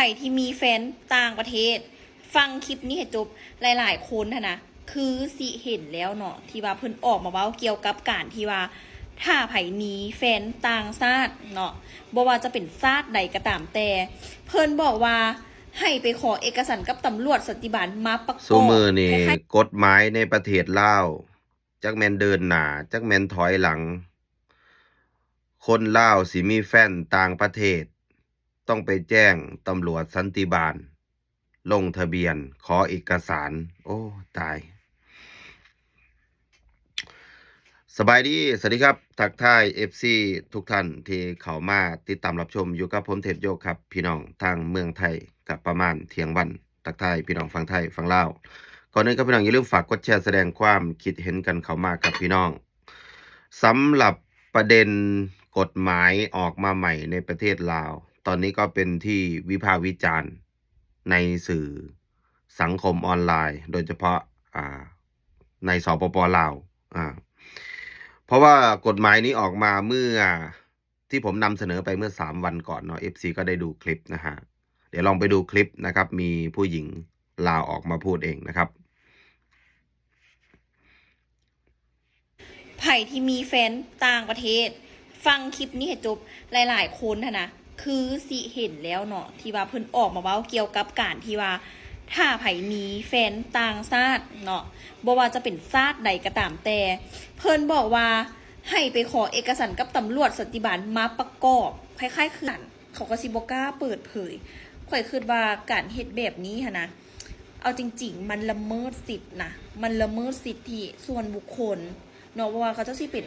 ໃຜທີ່ມີແຟນຕ່າງປະເທດ ຟັງຄລິບນີ້ໃຫ້ຈົບ. ຫຼາຍໆຄົນຫັ້ນນະ ຄືຊິເຫັນແລ້ວເນາະ ທີ່ວ່າເພິ່ນອອກມາເວົ້າກ່ຽວກັບການທີ່ວ່າ ຖ້າໃຜມີແຟນຕ່າງຊາດເນາະ ບໍ່ວ່າຈະເປັນຊາດໃດກໍຕາມແຕ່ ເພິ່ນບອກວ່າໃຫ້ໄປຂໍເອກະສານກັບຕຳຫຼວດສັນຕິບານມາປະກອບ. ຊຸມື້ນີ້ ຄ້າຍໆ ກົດໝາຍໃນປະເທດລາວ ຈັກແມ່ນເດີນໜ້າ ຈັກແມ່ນຖອຍຫຼັງ ຄົນລາວຊິມີແຟນຕ່າງປະເທດ ຕ້ອງໄປແຈ້ງຕຳຫຼວດສັນຕິບານ ລົງທະບຽນ ຂໍເອກະສານ. ໂອ້ ຕາຍ. ສະບາຍດີ ສະຫວັດດີຄັບ ທັກທາຍເອັຟຊີທຸກທ່ານທີ່ເຂົ້າມາຕິດຕາມຮັບຊົມ ຢູ່ກັບຜົມເທບໂຍກຄັບ ພີ່ນ້ອງທາງເມືອງໄທ ກະປະມານທ່ຽງວັນ ທັກທາຍພີ່ນ້ອງຝັ່ງໄທຝັ່ງລາວ. ກ່ອນອື່ນຄັບ ພີ່ນ້ອງຢ່າລືມຝາກກົດແຊ ສະແດງຄວາມຄິດເຫັນກັນເຂົ້າມາຄັບພີ່ນ້ອງ. ສຳລັບປະເດັນກົດໝາຍອອກມາໃໝ່ໃນປະເທດລາວ ຕອນນີ້ກໍເປັນທີ່ວິພາກວິຈານໃນສື່ສັງຄົມອອນລາຍ ໂດຍສະເພາະ ອ່າ ໃນ ສປປ ລາວ ອ່າ ເພາະວ່າກົດໝາຍນີ້ອອກມາເມື່ອ ທີ່ຜົມນຳສະເໜີໄປເມື່ອສາມວັນກ່ອນເນາະ ເອັຟຊີກໍໄດ້ດູຄລິບນະຮະ. ດຽວລອງໄປດູຄລິບນະຄັບ ມີຜູ້ຍິງລາວອອກມາພູດເອງນະຄັບ. ໃຜທີ່ມີແຟນຕ່າງປະເທດ ຟັງຄລິບນີ້ໃຫ້ຈົບ. ຫຼາຍໆຄົນຫັ້ນນະ ຄືຊິເຫັນແລ້ວເນາະ ທີ່ວ່າເພິ່ນອອກມາເວົ້າກ່ຽວກັບການທີ່ວ່າ ຖ້າໃຜມີແຟນຕ່າງຊາດເນາະ ບໍ່ວ່າຈະເປັນຊາດໃດກໍຕາມແຕ່ ເພິ່ນບອກວ່າໃຫ້ໄປຂໍເອກະສານກັບຕຳຫຼວດສັນຕິບານມາປະກອບ. ຄ້າຍໆຄື ເຂົາກໍຊິບໍ່ກ້າເປີດເຜີຍ. ຂ້ອຍຄິດວ່າການເຮັດແບບນີ້ຫັ້ນນະ ເອົາຈິງໆ ມັນລະເມີດສິດນະ ມັນລະເມີດສິດທິສ່ວນບຸກຄົນເນາະ ບໍ່ວ່າເຂົາເຈົ້າຊິເປັນ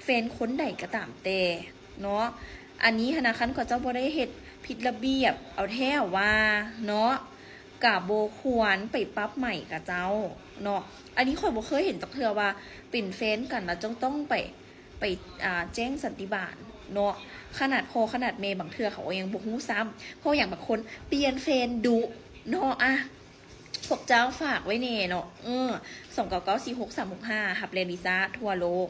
ແຟນຄົນໃດກໍຕາມແຕ່ເນາະ. ອັນນີ້ຫັ້ນນະ ຄັນເຂົາເຈົ້າບໍ່ໄດ້ເຮັດຜິດລະບຽບ ເອົາແທ້ເອົາວ່າເນາະ ກະບໍ່ຄວນໄປປັບໃໝເຂົາເຈົ້າເນາະ. ອັນນີ້ຂ້ອຍບໍ່ເຄີຍເຫັນຈັກເທື່ອວ່າເປັນແຟນກັນແລ້ວຈະຕ້ອງໄປ ໄປ ອ່າ ແຈ້ງສັນຕິບານເນາະ. ຂະໜາດພໍ່ຂະໜາດແມ່ບາງເທື່ອເຂົາກໍຍັງບໍ່ຮູ້ຊ້ຳ ເພາະຫຍັງ ບາງຄົນປ່ຽນແຟນດຸເນາະ. ອະ ພວກເຈົ້າຝາກໄວ້ແດ່ເນາະ ເອີ ສອງເກົ້າເກົ້າສີ່ຫົກສາມຫົກຫ້າ ຮັບແລ່ນວີຊາທົ່ວໂລກ.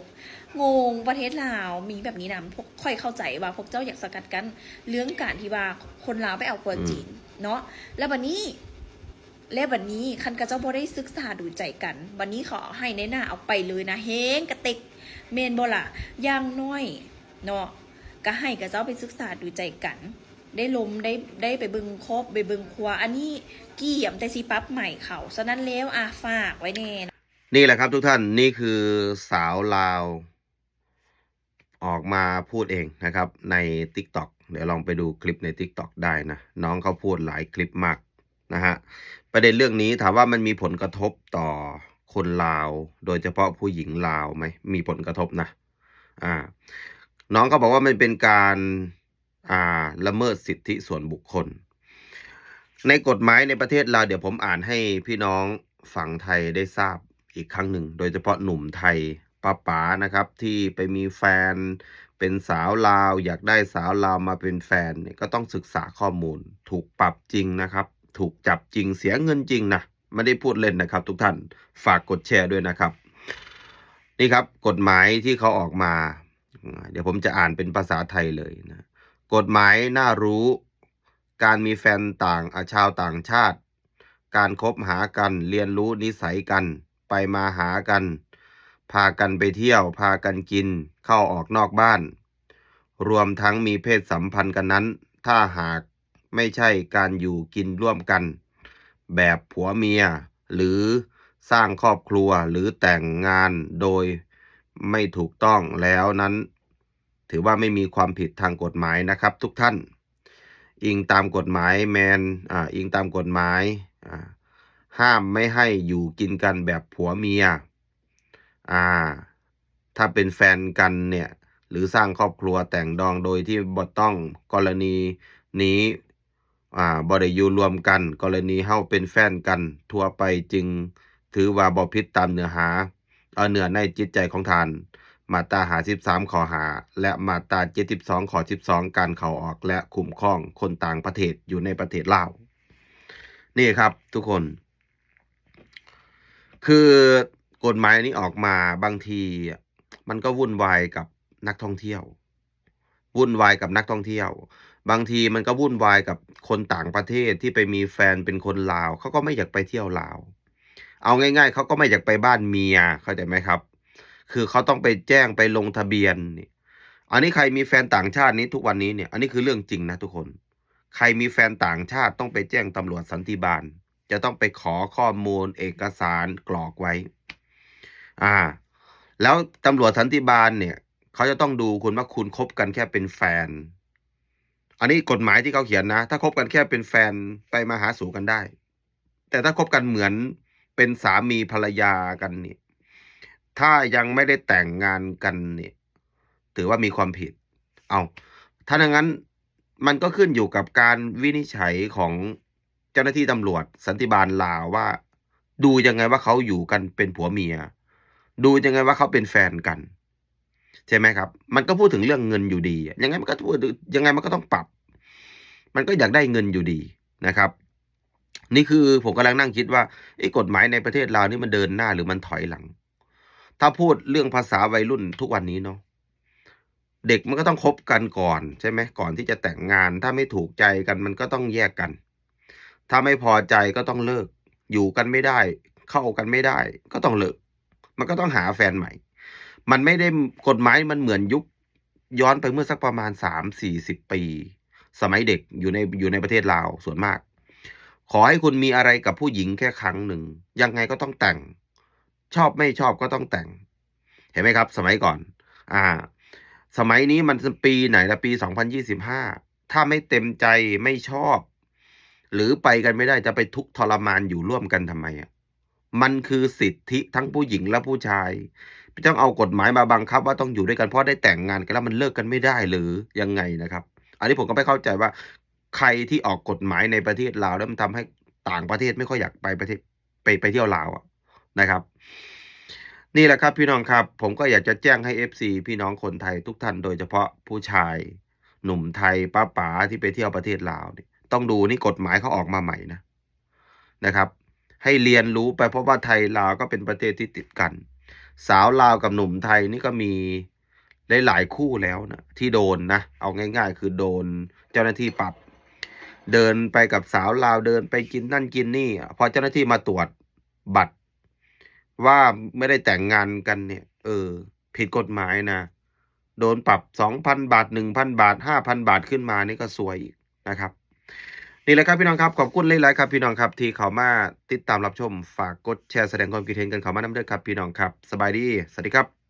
ງົງ ປະເທດລາວມີແບບນີ້ນຳ. ພວກ ຂ້ອຍເຂົ້າໃຈວ່າພວກເຈົ້າຢາກສະກັດກັ້ນເລື່ອງການທີ່ວ່າຄົນລາວໄປເອົາຜົວຈີນເນາະ ແລ້ວບັດນີ້ ແລ້ວບັດນີ້ ຄັນເຂົາເຈົ້າບໍ່ໄດ້ສຶກສາດູໃຈກັນ ບັດນີ້ເຂົາເອົາໃຫ້ນາຍໜ້າເອົາໄປເລີຍນະ ແຮງກະເຕັກ ແມ່ນບໍ່ລະ? ຢ່າງໜ້ອຍເນາະ ກະໃຫ້ເຂົາເຈົ້າໄປສຶກສາດູໃຈກັນ ໄດ້ລົມ ໄດ້ ໄດ້ໄປເບິ່ງຄອບ ໄປເບິ່ງຄົວ. ອັນນີ້ກຽມແຕ່ຊິປັບໃໝເຂົາ. ສະນັ້ນແລ້ວ ອາ ຝາກໄວ້ແດ່. ນີ້ແຫຼະຄັບທຸກທ່ານ ນີ້ຄືສາວລາວ ອອກມາພູດເອງນະຄັບ ໃນຕິກຕັອກ. ດຽວລອງໄປດູຄລິບໃນຕິກຕັອກໄດ້ນະ ນ້ອງເຂົາພູດຫຼາຍຄລິບມາກນະຮະ. ປະເດັນເລື່ອງນີ້ ຖາມວ່າມັນມີຜົນກະທົບຕໍ່ຄົນລາວ ໂດຍສະເພາະຜູ້ຍິງລາວໄໝ? ມີຜົນກະທົບນະ. ອາ ນ້ອງເຂົາບອກວ່າມັນເປັນການ ອ່າ ລະເມີດສິດທິສ່ວນບຸກຄົນ. ໃນກົດໝາຍໃນປະເທດລາວ ດຽວຜົມອ່ານໃຫ້ພີ່ນ້ອງຝັ່ງໄທໄດ້ຊາບອີກຄັ້ງໜຶ່ງ ໂດຍສະເພາະໜຸ່ມໄທປ້າໆນະຄັບ ທີ່ໄປມີແຟນເປັນສາວລາວ ຢາກໄດ້ສາວລາວມາເປັນແຟນນີ້ ກໍຕ້ອງສຶກສາຂໍ້ມູນ. ຖືກປັບຈິງນະຄັບ ຖືກຈັບຈິງ ເສຍເງິນຈິງນະ ບໍ່ໄດ້ພູດເລ່ນນະຄັບທຸກທ່ານ. ຝາກກົດແຊດ້ວຍນະຄັບ. ນີ້ຄັບ ກົດໝາຍທີ່ເຂົາອອກມາ ດຽວຜົມຈະອ່ານເປັນພາສາໄທເລີຍນະ. ກົດໝາຍໜ້າຮູ້ ການມີແຟນຕ່າງ ອາ ຊາວຕ່າງຊາດ ການຄົບຫາກັນ ຮຽນຮູ້ນິໄສກັນ ໄປມາຫາກັນ ພາກັນໄປທ່ຽວ ພາກັນກິນ ເຂົ້າອອກນອກບ້ານ ລວມທັງມີເພດສຳພັນກັນນັ້ນ ຖ້າຫາກ ໄມ່ໃຊ່ການຢູ່ກິນຮ່ວມກັນແບບຜົວເມຍ ຫຼື ສ້າງຄອບຄົວ ຫຼື ແຕ່ງງານໂດຍໄມ່ຖືກຕ້ອງແລ້ວນັ້ນ ຖືວ່າໄມ່ມີຄວາມຜິດທາງກົດໝາຍນະຄັບທຸກທ່ານ. ອີງຕາມກົດໝາຍແມ່ນ ອາ ອີງຕາມກົດໝາຍ ອາ ຫ້າມໄມ່ໃຫ້ຢູ່ກິນກັນແບບຜົວເມຍ ອາ ຖ້າເປັນແຟນກັນເນຍ ຫຼື ສ້າງຄອບຄົວແຕ່ງດອງໂດຍທີ່ບໍ່ຕ້ອງ ກໍລະນີນີ້ ອາ ບໍ່ໄດ້ຢູ່ຮ່ວມກັນ ກໍລະນີເຮົາເປັນແຟນກັນທົ່ວໄປ ຈຶ່ງຖືວ່າບໍ່ຜິດຕາມເນື້ອຫາ ເອີ ເນື້ອໃນຈິດໃຈຂອງທ່ານ ມາດຕາຫ້າສິບສາມ ຂໍ້ຫ້າ ແລະ ມາດຕາເຈັດສິບສອງ ຂໍ້ສິບສອງ ການເຂົ້າອອກ ແລະ ຄຸ້ມຄອງຄົນຕ່າງປະເທດຢູ່ໃນປະເທດລາວ. ນີ້ຄັບທຸກຄົນ ຄືກົດໝາຍນີ້ອອກມາ ບາງທີມັນກໍວຸ່ນວາຍກັບນັກທ່ອງທ່ຽວ ວຸ່ນວາຍກັບນັກທ່ອງທ່ຽວ. บางทีมันก็วุ่นวายกับคนต่างประเทศที่ไปมีแฟนเป็นคนลาว เขาก็ไม่อยากไปเที่ยวลาว เอาง่ายๆ เขาก็ไม่อยากไปบ้านเมีย เข้าใจไหมครับ คือเขาต้องไปแจ้งไปลงทะเบียนนี่ อันนี้ใครมีแฟนต่างชาตินี้ทุกวันนี้เนี่ย อันนี้คือเรื่องจริงนะทุกคน ใครมีแฟนต่างชาติต้องไปแจ้งตำรวจสันติบาล จะต้องไปขอข้อมูลเอกสารกรอกไว้ อ่า แล้วตำรวจสันติบาลเนี่ย เขาจะต้องดูคุณว่าคุณคบกันแค่เป็นแฟน อันนี้กฎหมายที่เขาเขียนนะ ถ้าคบกันแค่เป็นแฟนไปมาหาสู่กันได้ แต่ถ้าคบกันเหมือนเป็นสามีภรรยากันนี่ ถ้ายังไม่ได้แต่งงานกันนี่ ถือว่ามีความผิด เอา ถ้าอย่างนั้นมันก็ขึ้นอยู่กับการวินิจฉัยของเจ้าหน้าที่ตำรวจสันติบาลลาวว่า ดูยังไงว่าเขาอยู่กันเป็นผัวเมีย ดูยังไงว่าเขาเป็นแฟนกัน ใช่ไหมครับ มันก็พูดถึงเรื่องเงินอยู่ดีอะ ยังไงมันก็พูด ยังไงมันก็ต้องปรับ มันก็อยากได้เงินอยู่ดีนะครับ นี่คือผมกำลังนั่งคิดว่า เอ๊ะ กฎหมายในประเทศลาวนี่มันเดินหน้าหรือมันถอยหลัง ถ้าพูดเรื่องภาษาวัยรุ่นทุกวันนี้เนาะ เด็กมันก็ต้องคบกันก่อน ใช่ไหม ก่อนที่จะแต่งงาน ถ้าไม่ถูกใจกันมันก็ต้องแยกกัน ถ้าไม่พอใจก็ต้องเลิก อยู่กันไม่ได้ เข้ากันไม่ได้ ก็ต้องเลิก มันก็ต้องหาแฟนใหม่ มันไม่ได้ กฎหมายมันเหมือนยุคย้อนไปเมื่อสักประมาณสามสี่สิบปี สมัยเด็กอยู่ใน อยู่ในประเทศลาวส่วนมาก ขอให้คุณมีอะไรกับผู้หญิงแค่ครั้งหนึ่ง ยังไงก็ต้องแต่ง ชอบไม่ชอบก็ต้องแต่ง เห็นไหมครับ สมัยก่อน อ่า สมัยนี้มันปีไหนละ ปีสองพันยี่สิบห้า ถ้าไม่เต็มใจ ไม่ชอบ หรือไปกันไม่ได้ จะไปทุกข์ทรมานอยู่ร่วมกันทำไมอะ มันคือสิทธิทั้งผู้หญิงและผู้ชาย ไม่ต้องเอากฎหมายมาบังคับว่าต้องอยู่ด้วยกัน เพราะได้แต่งงานกันแล้วมันเลิกกันไม่ได้หรือยังไงนะครับ อันนี้ผมก็ไม่เข้าใจว่า ใครที่ออกกฎหมายในประเทศลาว แล้วมันทำให้ต่างประเทศไม่ค่อยอยากไปประเทศ ไป ไปเที่ยวลาวอะนะครับ นี่แหละครับพี่น้องครับ ผมก็อยากจะแจ้งให้เอฟซีพี่น้องคนไทยทุกท่าน โดยเฉพาะผู้ชายหนุ่มไทยป๊าป๋าที่ไปเที่ยวประเทศลาวนี่ ต้องดูนี่กฎหมายเขาออกมาใหม่นะ นะครับ ให้เรียนรู้ไป เพราะว่าไทยลาวก็เป็นประเทศที่ติดกัน สาวลาวกับหนุ่มไทยนี่ก็มีหลายๆคู่แล้วนะ ที่โดนนะ เอาง่ายๆ คือโดนเจ้าหน้าที่ปรับ เดินไปกับสาวลาว เดินไปกินนั่นกินนี่ พอเจ้าหน้าที่มาตรวจบัตร ว่าไม่ได้แต่งงานกันเนี่ย เออ ผิดกฎหมายนะ โดนปรับสองพันบาท หนึ่งพันบาท ห้าพันบาท ขึ้นมานี่ก็ซวยอีกนะครับ นี่แหละครับพี่น้องครับ ขอบคุณหลายๆครับพี่น้องครับ ที่เข้ามาติดตามรับชม ฝากกดแชร์แสดงความคิดเห็นกันเข้ามานำเด้อครับพี่น้องครับ สบายดี สวัสดีครับ